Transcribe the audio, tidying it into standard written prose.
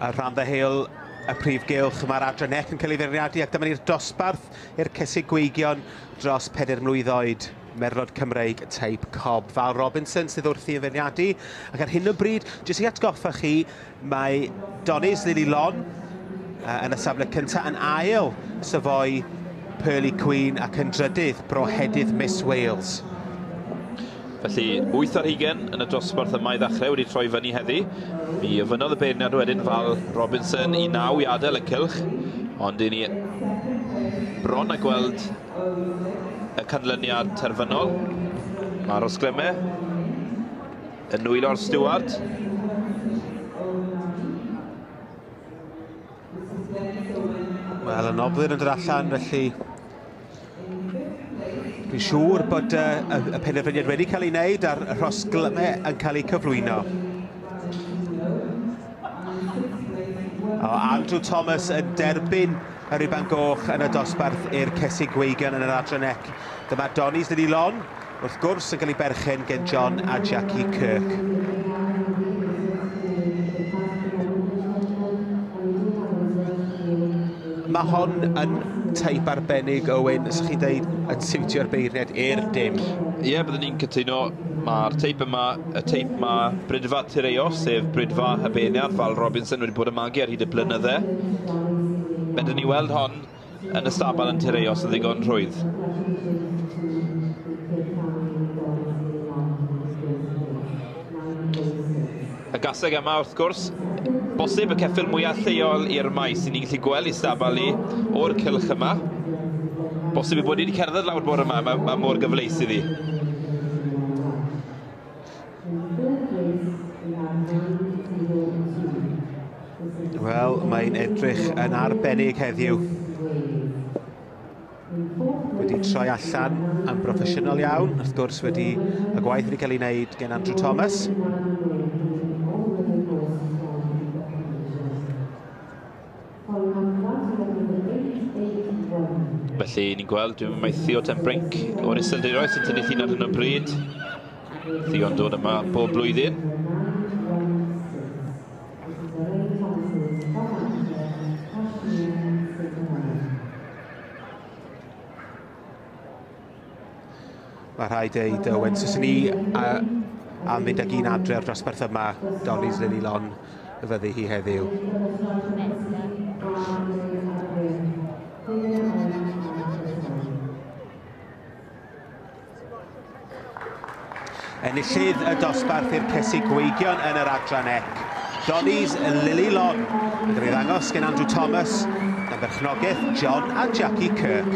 Ar rhan ddeheuol y prif gylch, mae'r adran ec yn cael ei feirniadu, ac dyma ni'r dosbarth i'r cesig gweigion dros 4 mlwydd oed. Merlod Cymreig teip Cob. Val Robinson sydd wrthi yn feirniadu, ac ar hyn o bryd, jyst i atgoffa chi, mae Donis Lily Lon yn y safle cyntaf, yn ail Savoy Pearly Queen ac yn drydydd Brohedydd Miss Wales. Felly, 8 ar 20 yn y dosbarth yma i ddechrau wedi troi fyny heddi. Mi ofynnodd y beirniad wedyn Val Robinson i 9 i adael y cylch, ond i ni bron a gweld y canlyniad terfynol. Mae'r osglyme yn nwylo'r stiward. Wel, y nofwyr yn dod allan, felly dwi'n siŵr bod y penderfyniad wedi cael ei wneud a'r rhosglymau yn cael eu cyflwyno. O, Andrew Thomas yn derbyn y rhuban goch yn y dosbarth i'r Cesig Gweigion yn yr adran ec. Dyma Donis Lily Lon, wrth gwrs, yn cael ei berchen gen John a Jackie Kirk. Mae hon yn teip arbennig, Owen, os chi'n dweud, yn siwtio'r beirniad i'r dim. Ie, yeah, byddwn ni'n cytuno. Mae'r teip yma, y teip ma Brydfa Tireos, sef Brydfa y beirniad, Val Robinson wedi bod yn magu ar hyd y blynydde. Medrwn ni weld hon yn y stabal yn Tireos yn ddigon rhwydd. Y gaseg yma, wrth gwrs, bosib y ceffyl mwyaf lleol i'r maes i ni'n gallu gweld i stabal ni o'r cylch yma. Bosib ei bod ni wedi cerdded lawr bore yma, mae mor gyfleus iddi. Wel, mae'n edrych yn arbennig heddiw. Wedi troi allan yn broffesiynol iawn, wrth gwrs wedi y gwaith wedi cael ei wneud gen Andrew Thomas. Felly ni'n gweld, dwi'n mae Theo ten Brink o'r Iseldiroedd sy'n tynnu llun ar hyn o bryd. Theo'n dod yma bob blwyddyn. Mae rhaid deud, Owen, so ni am fynd ag un adre o'r dosbarth yma, Donis Lily Lon, y fyddi hi heddiw. Enillydd y dosbarth i'r Cesig Gweigion yn yr adran ec, Donis Lily Lon, yn cael ei ddangos gen Andrew Thomas, gan berchnogaeth John a Jackie Kirk.